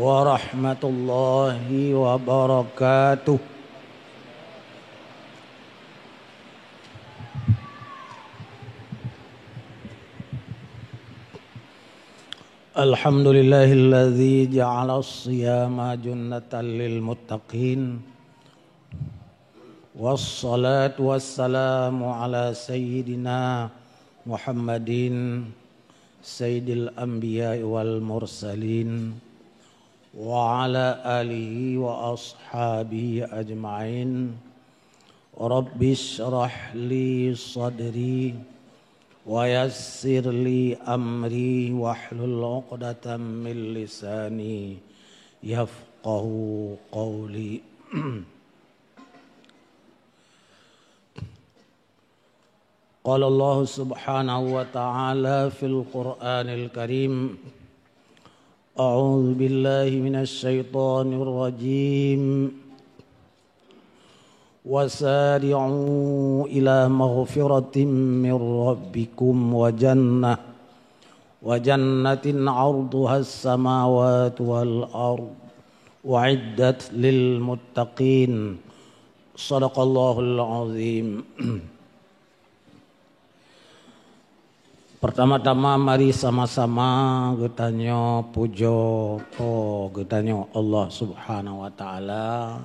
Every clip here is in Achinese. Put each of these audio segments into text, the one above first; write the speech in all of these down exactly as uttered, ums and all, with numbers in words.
Warahmatullahi wabarakatuh. Alhamdulillahilladzi ja'ala as-siyama junnatan lil muttaqin. Wassalatu wassalamu ala sayyidina Muhammadin sayyidil anbiya wal mursalin wa ala alihi wa ashabihi ajma'in. Rabbi shrah li sadri wa yassir li amri wahlul 'uqdatam min lisani yafqahu qawli. Qala Allah subhanahu wa ta'ala fil Qur'anil Karim, a'udzu billahi minasy syaithanir rajim. Wasari'u ila maghfiratin min rabbikum wa jannah, wa jannatin 'arduhas samawati wal ard, u'iddat lil muttaqin. Shadaqallahul azim. Pertama-tama mari sama-sama geutanyoe pujoe Po geutanyoe Allah Subhanahu wa Ta'ala,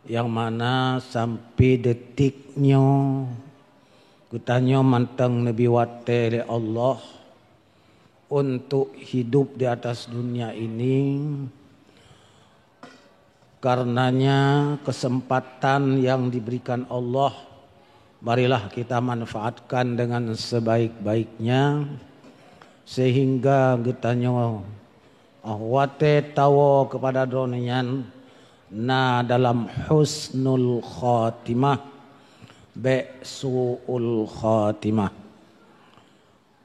nyang mana sampai detik nyoe geutanyoe mantong neubri watée lé Allah untuk hidup di atas dunia ini. Karenanya, kesempatan yang diberikan Allah, marilah kita manfaatkan dengan sebaik-baiknya, sehingga geutanyoe, oh, watée tawoe keupada Droeneuh nyan, na dalam husnul khatimah, bék su'ul khatimah.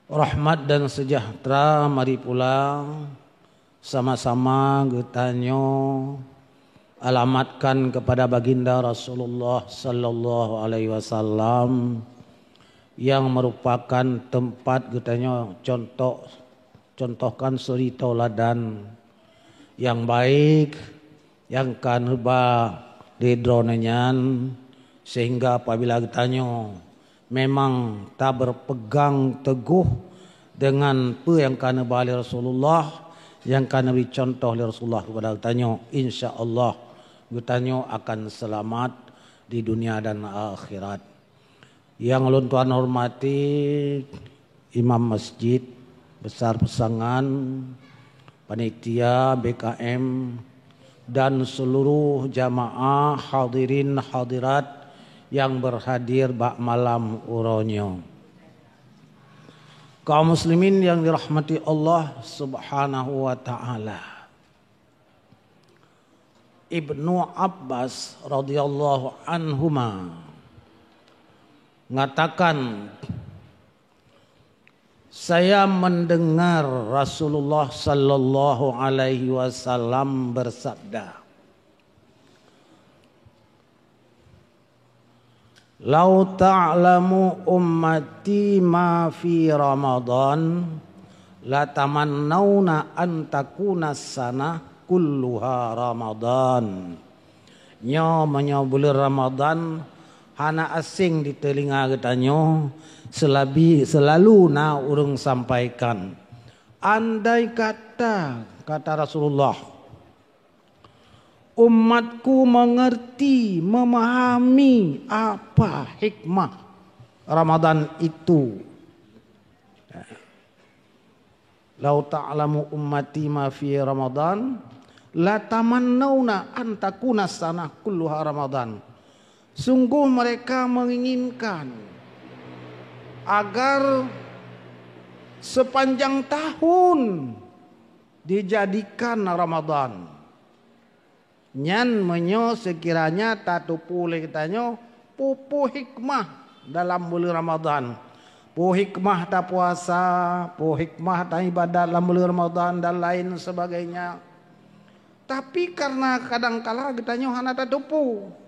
Rahmat dan sejahtera mari pula sama-sama geutanyoe alamatkan kepada Baginda Rasulullah sallallahu alaihi wasallam, yang merupakan tempat geutanyoe contoh, contohkan suri tauladan yang baik, nyang ka neuba lé Droeneuh nyan, sehingga apabila geutanyoe memang taberpegang teguh dengan peue nyang ka neuba lé Rasulullah, nyang ka neubri contoh lé Rasulullah keupada geutanyoe, insya Allah geutanyoe akan seulamat di dunia dan akhirat. Nyang ulôn tuan hormati, Imam Masjid Besar Peusangan, panitia B K M, dan seluruh jamaah hadirin hadirat nyang berhadir bak malam uroe nyoe. Kaum muslimin yang dirahmati Allah Subhanahu wa Ta'ala. Ibnu Abbas radhiyallahu anhuma ngatakan, "Saya mendengar Rasulullah sallallahu alaihi wasallam bersabda, 'Lau ta'lamu ummati ma fi Ramadan, latamannauna an takuna sanah kulluha Ramadan.'" Nyoe meunyoe buleuen Ramadan hana asing di teulinga geutanyoe, seulabi, seulalu na ureuëng sampaikan, "Andai kata," kata Rasulullah, "umatku mengerti, memahami apa hikmah Ramadan itu." "Lau ta'lamu ummati ma fi Ramadan, la tamannauna an takuna sanah kulluha Ramadan." Sungguh mereka menginginkan agar sepanjang tahun dijadikan Ramadan. Nyan meunyoe seukiranya tateupeue lé geutanyoe peue-peue hikmah dalam buleuen Ramadan. Peue hikmah tapuasa, peue hikmah taibadat lam buleuen Ramadan dan lain sebagainya. Tapi, karena kadangkala geutanyoe hana tateupeue.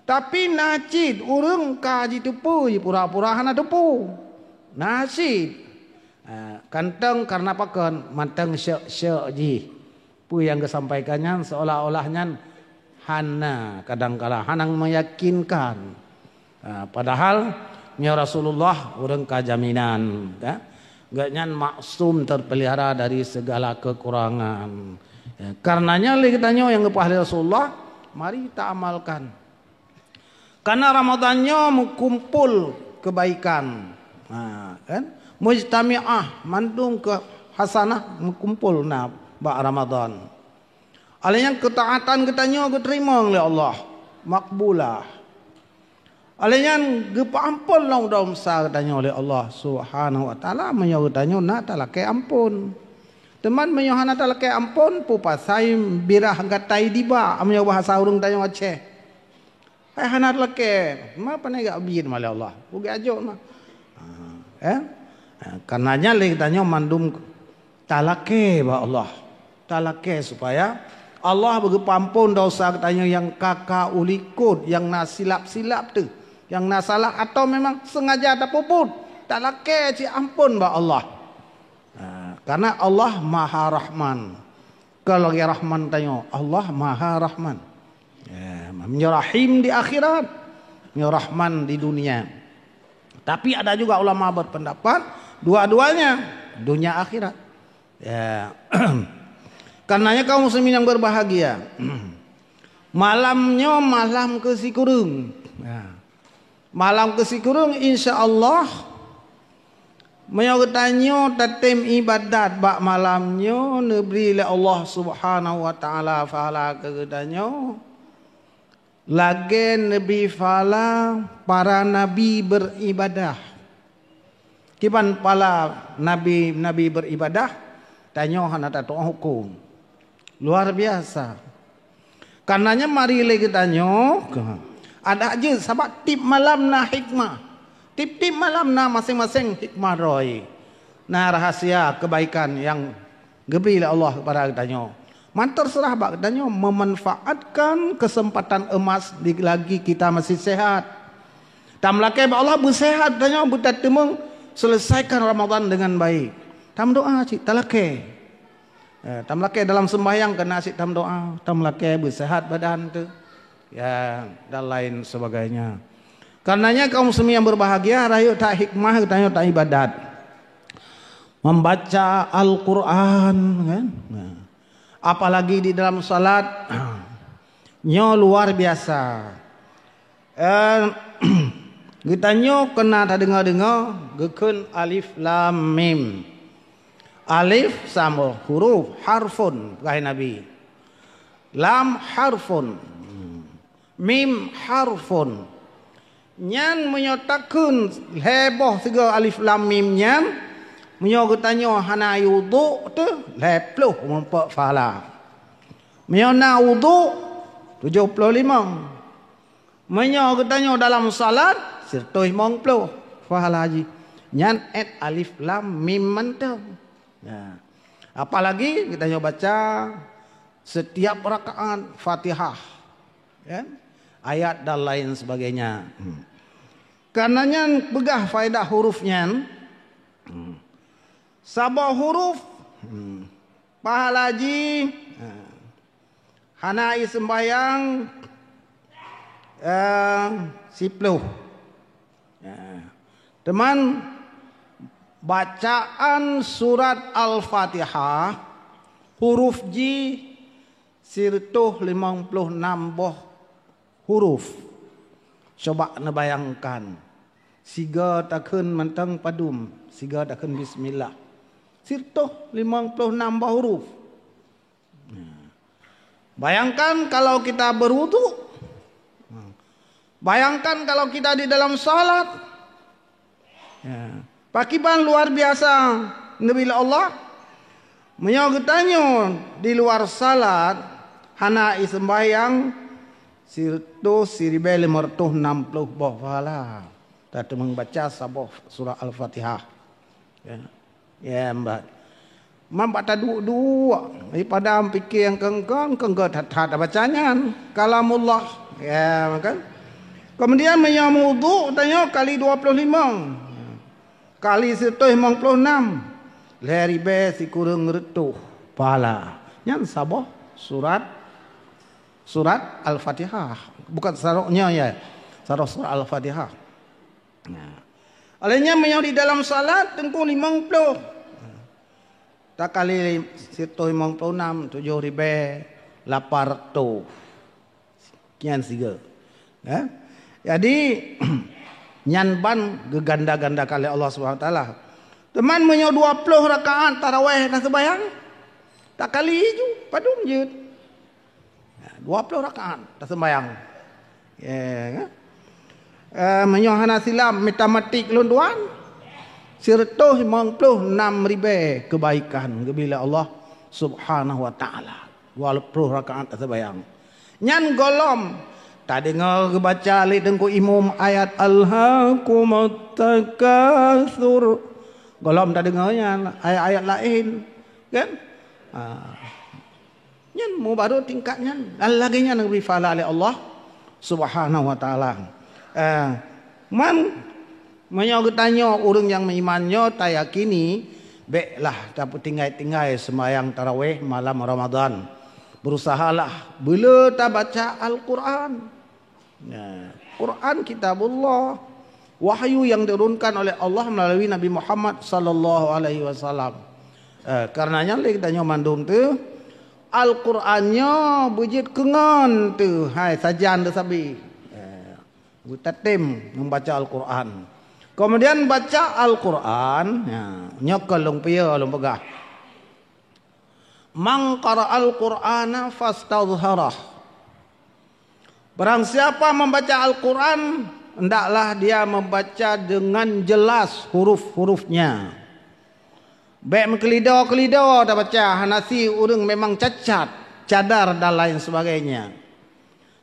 Tapi na cit ureuëng ka jiteupeue, pura-pura hana teupeue. Na cit. Kantong karena pakon mantong syok-syok jih. Peue nyang geusampaikan nyan seolah-olah nyan hana, kadangkala hana meyakinkan. Ha, padahal nyoe Rasulullah ureuëng ka jaminan, kan? Gobnyan maksum terpelihara dari segala kekurangan. Ya, karenanya lé geutanyoe nyang geupeugah lé Rasulullah, mari ta amalkan. Karena Ramadan nyoe meukumpul kebaikan. Ha, kan? Mujtami'ah, mandum ke hasanah meukumpul na bak Ramadan. Alheuh nyan keutaatan geutanyoe geuteurimong lé Allah, makbulah. Alheuh nyan geupeuamphon lom dosa geutanyoe lé Allah Subhanahu wa Taala meunyoe geutanyoe na talakée amphon. Teuma meunyoe hana talakée amphon, peue pasai birah gatai diba meunyoe bahasa ureuëng tanyoe Aceh. Hai hana talakée, ma pane gak biet ma lé Allah. Peue geuajok ma. Ha, eh? Ha, karenanya lé geutanyoe mandum talakée bak Allah. Talakée supaya Allah beugeupeuamphon dosa geutanyoe nyang ka-ka u likot, nyang na silap-silap teuh, nyang na salah atau memang sengaja tapeubuet. Talakée cit amphon bak Allah. Ha, karena Allah Maha Rahman. Kalau lagée Rahman tanyoe, Allah Maha Rahman. Ya, meunyoe Rahim di akhirat, meunyoe Rahman di dunia. Tapi ada juga ulama berpendapat dua-duanya, dunia akhirat. Ya. Karenanya kaum muslimin yang berbahagia, malam nyoe malam keusikureueng. Ya. Malam keusikureueng, insya Allah, meunyoe geutanyoe tatem iébadat bak malam nyoe, neubri lé Allah Subhanahu wa Taala pahala keu geutanyoe, lagée neubri pahala para nabi beribadah. Kiban pahala nabi-nabi beribadah, tanyoe hana tatu'oh hukôm. Luar biasa. Karenanya mari lé geutanyoe adak jeuet, sabab tieb malam na hikmah. Tieb-tieb malam na maséng-maséng hikmah droe. Na rahasia kebaikan nyang geubri lé Allah kepada geutanyoe. Man terserah bak geutanyoe memanfaatkan kesempatan emas di lagi kita masih sehat. Tameulakée bak Allah beuseuhat tanyoe, beutateumeung selesaikan Ramadan dengan baik. Tameudoa cit, talakée. Eh, tameulakée dalam sembahyang keunan cit tameudoa, tameulakée beuseuhat badan teuh. Ya, dan lain sebagainya. Karenanya kaum muslimin yang berbahagia, rayeuk that hikmah geutanyoe ta iébadat. Membaca Al-Quran, kan? Nah. Apalagi di dalam salat, nyoe luar biasa. Eh, geutanyoe keunan tadeungoe-deungoe geukheun alif lam mim. Alif saboh huruf, harfun, kheun Nabi. Lam harfun. Mim harfun. Nyan meunyoe takheun lhée boh sigoe alif lam mim nyan, meunyoe geutanyoe hana wudhu teuh, lhée ploh meurumpok pahala. Meunyoe na wudhu, tujoh ploh limong. Meunyoe geutanyoe dalam salat, siratoh limong ploh pahala jih. Nyan 'et alif lam mim mantong. Ya. Apalagi geutanyoe baca setiap rakaat Fatihah, ya, ayat dan lain sebagainya. Hmm. Karena nyan peugah faedah huruf nyan. Hmm. Saboh huruf, hmm, pahala jih, ha, hana iseumbahyang, eh, siploh. Ya. Teuma bacaan surat Al-Fatihah, huruf jih siratoh limong ploh nam boh huruf. Coba neubayangkan, sigoe takheun mantong padum, sigoe takheun bismillah. Siratoh limong ploh nam boh huruf. Nah, bayangkan kalau kita berwudu. Bayangkan kalau kita di dalam salat. Ya. Pakiban luar biasa neubri lé Allah. Meunyoe geutanyoe di luar salat hana iseumbahyang, siratoh siribée limong ratoh nam ploh boh pahala. Tateumeung baca saboh surah Al-Fatihah. Ya. Ya, mbak. Man bak taduek-duek, daripada pikée nyang keungkon, keungkon that-that baca nyan. Kalamullah. Ya, kan? Kemudian, meunyoe meuwudu, tanyoe kali dua puluh lima. Kali siratoh limong puluh enam. lhèe ribèe sikureueng reutôh pahala. Nyan saboh surat, surat Al-Fatihah. Bukan saroh nyoe ya, saroh surat Al-Fatihah. Nah. Oleh nyan meunyoe di dalam salat teungku limong ploh. Takali sireutôh limong ploh nam, tujoh ribèe lapan reutôh. Kian siga. Ya. Jadi nyan ban geuganda-gandakan lé Allah Subhanahu Wa Taala. Teuma meunyoe dua ploh rakaat taraweh na sembahyang, takali ju padum jeuet. Ya, dua ploh rakaat tasembahyang. Ya, ya. Eh, meunyoe hana silap matematik lôn tuan, sireutôh limong ploh nam ribèe keubaikan geubri lé Allah Subhanahu Wa Taala. Dua ploh rakaat tasembahyang. Nyan gohlom tadeungoe geubaca lé teungku imum ayat Alhaakumut Takatsur. Gohlom tadeungoe nyan ayat-ayat laén, kan? Ha. Nyan mubaru tingkat nyan. Dan lagèe nyan geubri pahala lé Allah Subhanahu Wa Taala. Eh, man, meunyoe geutanyoe ureueng nyang meuiman nyoe tayakini, bèklah tapeutinggai-tinggai sembahyang taraweh malam Ramadan. Berusahalah beu le tabaca Al-Quran. Nah, Quran kitabullah, wahyu yang diturunkan oleh Allah melalui Nabi Muhammad sallallahu alaihi wasallam. Eh, karenanya lé geutanyoe mandum teuh Al-Quran nyoe beujeuet keu ngon teuh hai sajan teuh sabe. Eh, beutatem membaca Al-Quran. Kemudian baca Al-Quran, ya, nyoe ka lôn pieu lôn peugah. Man qara'al Qur'ana fastazharah. Barang siapa membaca Al-Quran, hendaklah dia membaca dengan jelas huruf-hurufnya. Bèk meukeulidô-keulidô tabaca, hana si ureueng memang cacat, cadar dan lain sebagainya.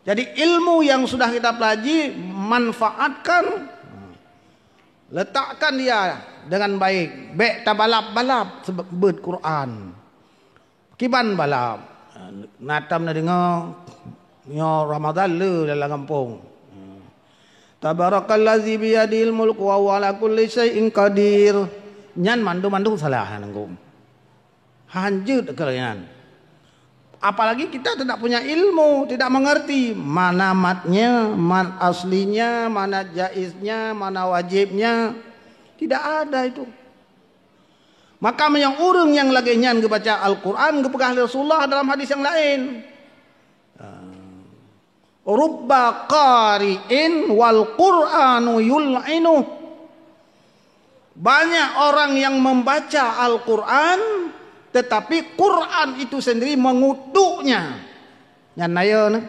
Jadi ilmu yang sudah kita pelajari manfaatkan, letakkan dia dengan baik. Bèk tabalap-balap sebab beuet Quran. Kiban balap. Na tam na deungoe nyoe Ramadan le dalam gampông. Tabarakallazi biyadihil mulku wa huwa ala kulli syai'in qadir. Nyan mandum-mandum salah nanggung. Hanjeuet keu nyan. Apalagi kita tidak punya ilmu, tidak mengerti mana matnya, mat aslinya, mana jaiznya, mana wajibnya. Tidak ada itu. Maka meunyoe ureueng nyang lagèe nyan geubaca Al-Quran, geupeugah lé Rasulullah dalam hadis nyang laén, "Rubba qari'in wal Qur'anu yul'inuh." Banyak orang yang membaca Al-Quran, tetapi Quran itu sendiri mengutuknya. Nyan na yo neh.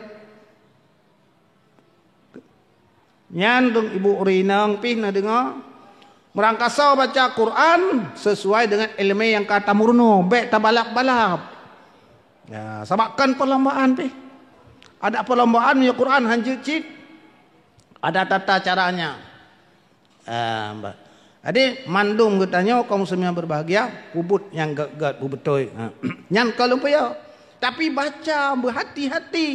Nyan dong ibu ureueng inong pih na deungoe. Meurangkasoe baca Quran sesuai dengan ileumèe nyang ka tameurunoe, bèk tabalap-balap. Ya, sabab kon perlombaan pih. Ada perlombaan meunyoe Quran hanjeuet cit. Ada tata caranya. Ah, bah. Jadi, mandum geutanyoe kaum muslimin yang berbahagia, peubuet nyang gèt-gèt, peubeutôi. Ha. Nyan ka lôn peuyah. Tapi baca beuhati-hati.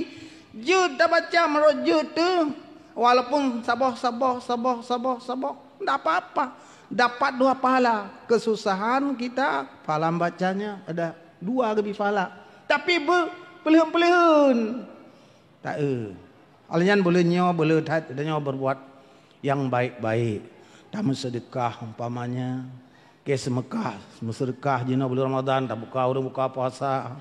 Jeuet tabaca meurok jeuet teuh, walaupun saboh, saboh, saboh, saboh, saboh, ndak apa-apa. Dapat dua pahala. Kesusahan kita, pahala bacanya ada dua geubri pahala. Tapi beu-, peuleuheun-peuleuheun. Taeu. Alèh nyan buleuen nyoe, buleuen that, tanyoe berbuat nyang baik-baik. Tameuseudeukah umpamanya, ke seumeukah, meuseudeukah jinoe buleuen Ramadan, tabuka ureueng buka puasa,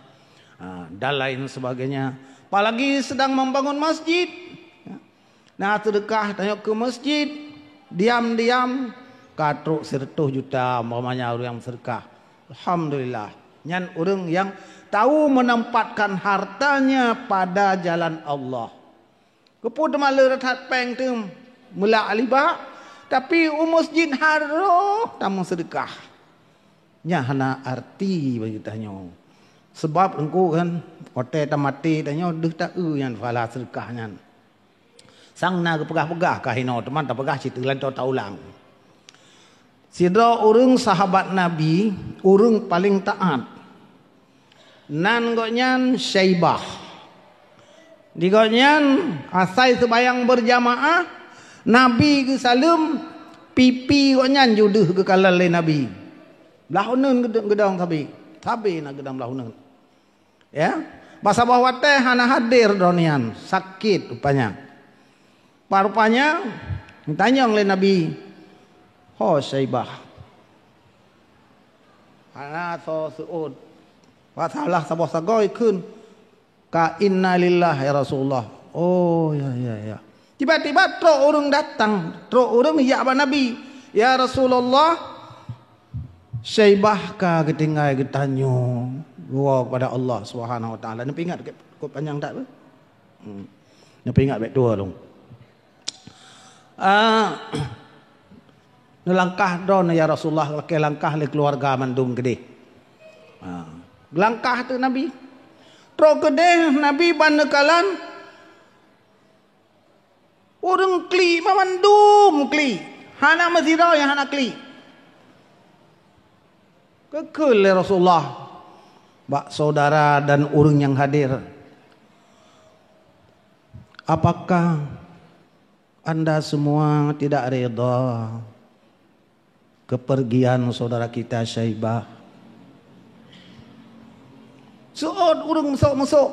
ha, dan lain sebagainya. Apalagi sedang membangun masjid. Na seudeukah tanyoe keu masjid, diam-diam ka trok sireutôh juta umpamanya ureueng nyang meuseudeukah. Alhamdulillah. Nyan ureueng nyang tahu menempatkan hartanya pada jalan Allah. Keupeue teuma le that péng teuh meulak alibak, tapi u masjid harôh tameuseudeukah. Nyan hana arti bagi tanyoe. Sebab teungku kan, watèe tamaté tanyoe deuh taeu nyan pahala seudeukah nyan. Sang na geupeugah-peugah ka hinoe, teuma tapeugah cit teulantoe taulang. Sidroe ureueng sahabat Nabi, ureueng paleng taat. Nan gobnyan Syaibah. Di gobnyan asai seubayang beurjamaah, Nabi geusaleuem, pipi gobnyan ju deuh geukalon lé Nabi. Blah uneun geudong, geudong sabe. Sabe na geudong blah uneun. Ya. Bak saboh watée hana hadir droe nyan, sakét rupanya. Pat rupanya, geutanyong lé Nabi, "Ho Syaibah?" Hana soe seuôt. Bak salah saboh sagoe kheun, ka, "Inna lillah, ya Rasulullah." Oh, ya, ya, ya. Tiba-tiba trok ureuëng datang, trok ureuëng jak bak Nabi, "Ya Rasulullah, Syaibah ka geutinggai geutanyoe, geuwoe kepada Allah Subhanahu Wa Taala." Neupeuingat ke-, kok panyang that beuh? Hmm. Neupeuingat bék tuwoe lôn. Ah, neulangkah droeneuh, ya Rasulullah, lakée langkah lé keuluwarga mandum keudeh. Ah, langkah teuk Nabi. Trok keudeh Nabi ban neukalon, ureuëng klik mandum klik. Hana meusidroe nyang hana klik. Geukheun lé Rasulullah bak saudara dan ureuëng nyang hadir, "Apakah anda semua tidak reda kepergian saudara kita Syaibah?" Seuôt ureuëng meusok-meusok,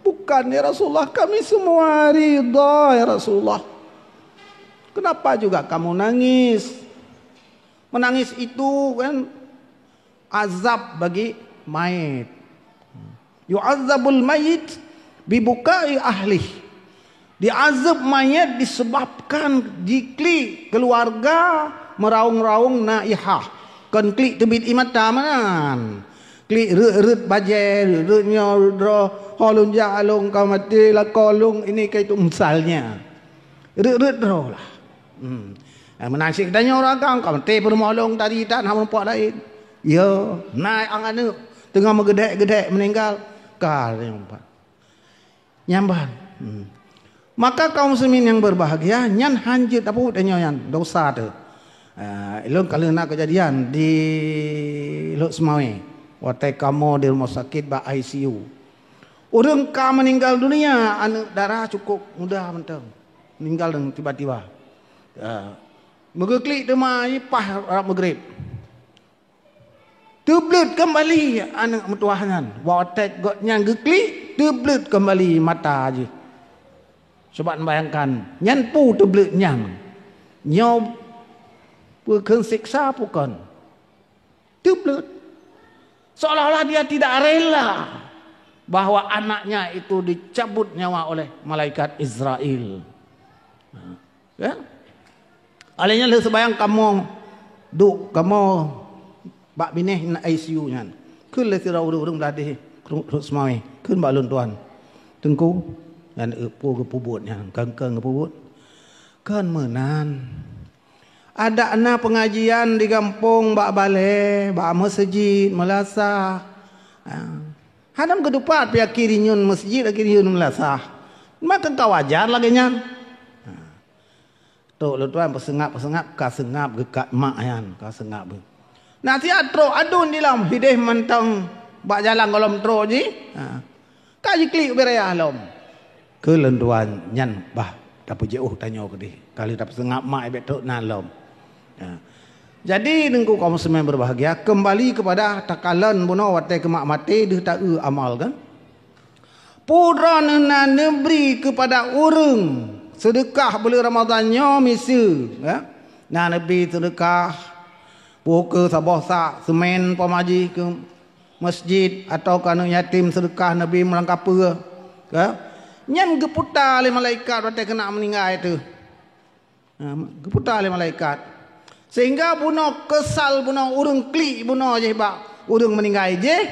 "Bukan, ya Rasulullah, kami semua reda, ya Rasulullah." "Kenapa juga kamu nangis?" Menangis itu kan azab bagi mayit. "Yu'adzabul mayyit bibukai ahlih." Diazab mayit disebabkan jiklik keuluwarga meuraung-raung naihah. Kon klik teubiet ie mata meunan. Klik reuet-reuet bajée, reuet-reuet nyoe, reuet droe, "Ho lôn jak lôn ka maté, lakoe lôn ini ka itu," misalnya. Reuet-reuet droe lah. Hmm. Eh, meunan cit geutanyoe ureuëng agam, ka maté peurumoh lôn tadi tan, hana meurumpok laén. Ya, na aneuëk teungoh meugeudek-geudek meuninggal, ka lheueh meupat. Nyan ban. Hmm. Maka kaum muslimin yang berbahagia, nyan hanjeuet tapeubuet tanyoe nyan, dosa teuh. Ah, ilôn ka lheueh na keujadian di Lhokseumawe, watée kamoe di rumoh sakét bak I C U. Ureuëng ka meuninggal dunia, aneuëk dara cukôp muda mantong. Meuninggal tiba-tiba. Ah, meugeuklik teuma ie paih rab meugreb. Teubleuet keumbali aneuëk meutuwah nyan. Watée gobnyan geuklik, teubleuet keumbali mata jih. Coba neubayangkan, nyan peue teubleuet nyan? Nyoe peue kheun seksa peue kon? Teubleuet. Seolah-olah dia tidak rela bahwa anaknya itu dicabut nyawa oleh malaikat Israel. Ya? Alèh nyan lheueh seumayang kamoe duek, kamoe bak binéh na I C U nyan. Kheun lé sidroe ureuëng-ureuëng blah déh Lhokseumawe, kheun bak lôn tuan, "Teungku, nyan, eh, peue geupeubuet nyan, kon-kon geupeubuet?" "Kon meunan. Adak na peungajian di gampông bak balée, bak meuseujid, meulasah. Ah, hana meukeudeupat pih akhé iyôn meuseujid, akhé iyôn meulasah. Maka ka wajar lagée nyan." Ah. Trok lôn tuan peuseungab-peuseungab, ka seungab geukat mak nyan, ka seungab. Na siat trok aduen di lom, hideh mantong bak jalan gohlom trok jih. Ha. Ka jiklik ubé raya lom. Keu lôn tuan nyan bah tapeujiôh tanyoe keudeh. Ka lheueh tapeuseungab mak ibet trok na lom. Ha. Jadi, teungku kaum muslimin berbahagia, kembali kepada takalon bunoe watée keu mak maté deuh taeu amal kan. Peue droeneuh na neubri keupada ureuëng seudeukah buleuen Ramadhan nyoe miseue, ya? Na neubri seudeukah, peue keu saboh sak seumén pamaji keu masjid, atawa keu aneuëk yatim seudeukah neubri meurangkapeue, ya? Nyan geuputa lé malaikat watée keunak meuninggai teuh. Ha, geuputa lé malaikat. Sehingga bunoe keusal bunoe ureuëng klik bunoe jih bak ureuëng meuninggai jih.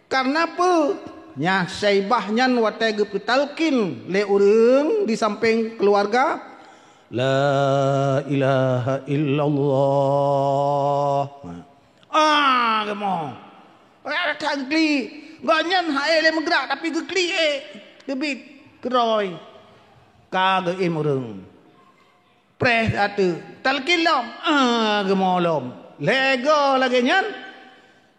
Kareuna peue? Nyan syaibah nyan watée geupeutalkin lé ureuëng di sampéng keuluwarga, "La ilaha illallah." Ha. Ah, geumoe. Ka geuklik. Gobnyan han ék lé meugrak, tapi geuklik ék. Teubiet keudroe. Ka geuém ureuëng. Preh ateueh. Talkin lom. Ah, geumoe lom. Lhée goe lagée nyan.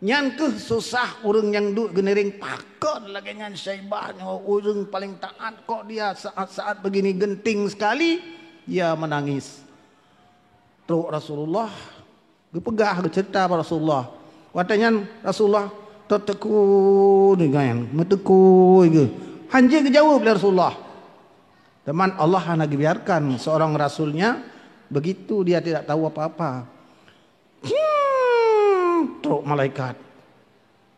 Nyan kheueh susah ureuëng nyang duek geuniréng, pakon lagée nyan syaibah nyoe ureuëng paléng taát, kok dia saat-saat begini genting sekali, dia menangis. Trok Rasulullah, Geupeugah, geuceurita bak Rasulullah. Watée nyan Rasulullah teuteukui deungon meuteukui geuh. Hana jeuet geujaweueb lé Rasulullah. Teuma Allah hana geubiarkan seorang rasul-Nya begitu dia tidak tahu apa-apa. Hmm, trok malaikat.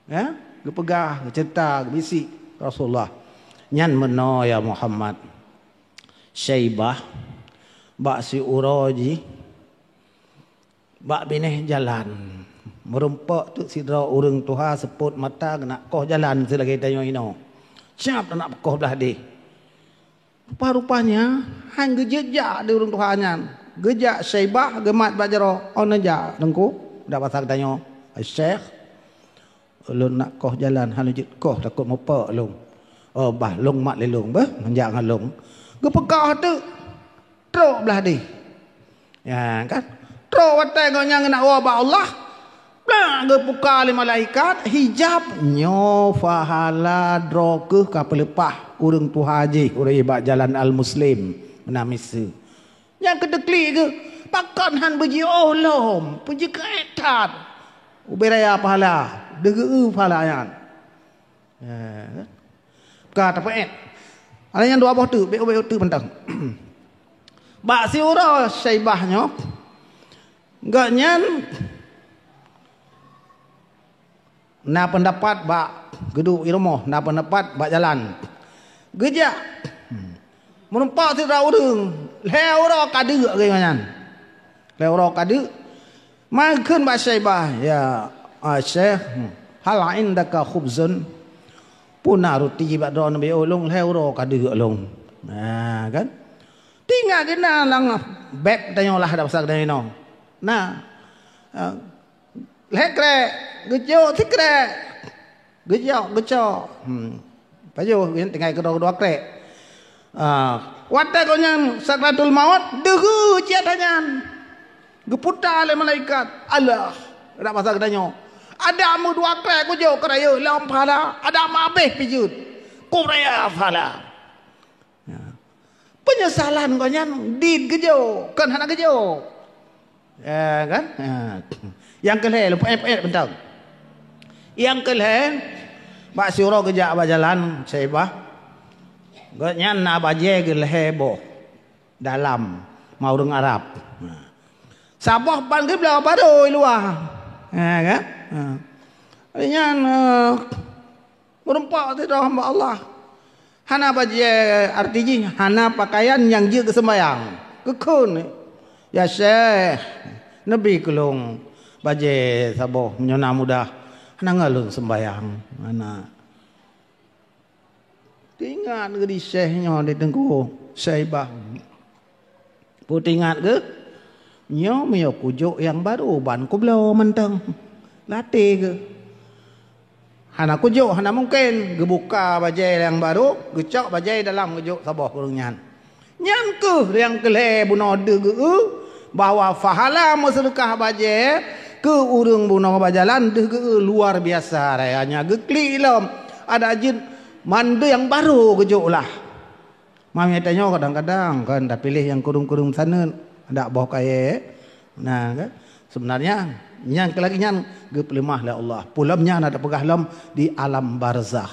Ya, geupeugah, geuceurita, geubisik Rasulullah. Nyan meunoe ya Muhammad. Syaibah bak siuroe jih bak binéh jalan. Meurumpok teuk sidroe ureuëng tuha seupôt mata geunak koh jalan seulagée tanyoe inoe. Siab geunak koh blah deh. Rupa-rupanya han geujeuet jak di ureuëng tuha nyan. Geujak Syaibah geumat bak jaroe, "Oh neujak Teungku?" Dak basa geutanyoe, "Syekh, ulôn nak koh jalan, hana jeuet koh, takot mupok lôn." "Oh bah, lôn mat lé lôn beh, neujak ngon lôn." Geupeukoh teuk, trok blah deh. Ya kan? Trok watée gobnyan geunak woe bak Allah, blah geupuka lé malaikat hijab, nyoe pahala droe kheueh ka peuleupah ureuëng tuha jih ureuëng bak jalan al-muslim meunan miseue. Nyang keuteuklik geuh, pakon han beujiôh lom, peujeuet that. Ubé raya pahala, deuh geu pahala nyan. Ya kan? Ka tapeuet. Ada nyang dua boh teuk, bék-bék teuk mantong. Bak siuroe Syaibah nyoe, gobnyan na peundapat bak geuduek i rumoh, na peundapat bak jalan. Geujak. Meurumpok sidroe ureuëng, lhée uroe ka deuk geuh nyan. Lhée uroe ka deuk. Makheun bak Syaibah, "Ya, ah, Syekh, hal indaka khubzun?" Peue na ruti bak droeneuh beujiôh lôn, lhée uroe ka deuk lôn. Nah, kan? Tingat geuh na lam beb tanyoe lah dak basa geutanyoe inoe. Nah, ah, lhée krek, geujok sikrek. Geujok, geucok. Hmm. Pajoh, nyan tinggai keudroe-keudroe krek. Ah, watée gobnyan sakratul maut, deuh geu cit that nyan. Geuputa lé malaikat. Allah, dak basa geutanyoe. Adak meudua krek geujok keu rayeuk lom pahala. Adak meuabéh pih jeuet. Keu raya pahala. Ya. Peunyesalan gobnyan dit geujok, kon hana geujok. Ya kan? Ya. Nyang keu lhée, lôn peuet-peuet mantong. Nyang keu lhée, bak siuroe geujak bak jalan Syaibah. Gobnyan na bajée geuh lhée boh dalam, ma ureuëng Arab. Saboh ban geubloe barô i luwa. Ya kan? Ha. Nyan, eh, Meurumpok sidroe hamba Allah. Hana bajée, arti jih hana pakaian nyang jeuet geuseumbayang. Geukheun, "Ya Syekh, neubi keu lôn bajée saboh meunyoe na mudah. Hana ngon lôn seumbayang." Hana. Teuingat geuh di Syekh nyoe di Teungku Syaibah. Peue teuingat geuh? Nyoe meunyoe kujok nyang barô ban kubloe mantong. Latée geuh. Hana kujok, hana mungken. Geubuka bajée nyang barô, geucok bajée dalam geujok saboh keu ureuëng nyan. Nyan kheueh nyang keu lhée bunoe deuh geu bahwa pahala meuseudeukah bajée keu ureuëng bunoe bak jalan deuh geu luar biasa. Raya nyan geuklik lom. Adak jeuet mandum nyang barô geujok lah. Mami tanyoe kadang-kadang kan tapiléh nyang kureueng-kureueng saneut, dak boh kayée. Nah, kan? Sebenarnya nyang keu lagée nyan geupeuleumah lé Allah. Peulom nyan ada peugah lom di alam barzakh.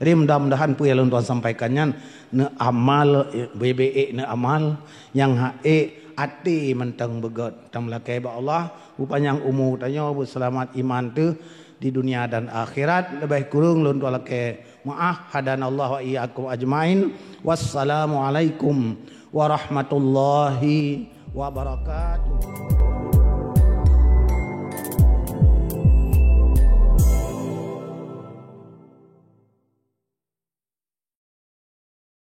Jadi mudah-mudahan peue nyang lôn tuan sampaikan nyan neuamal, beuék-beuék neuamal, nyang hak ék até mantong beugét. Tameulakée bak Allah, beupanyang umu tanyoe, beuseulamat iman teuh di dunia dan akhirat. Leubeh kureueng lôn tuan lakée meuáh. Hadanallahu wa iyyakum ajmain. Wassalamualaikum warahmatullahi wabarakatuh.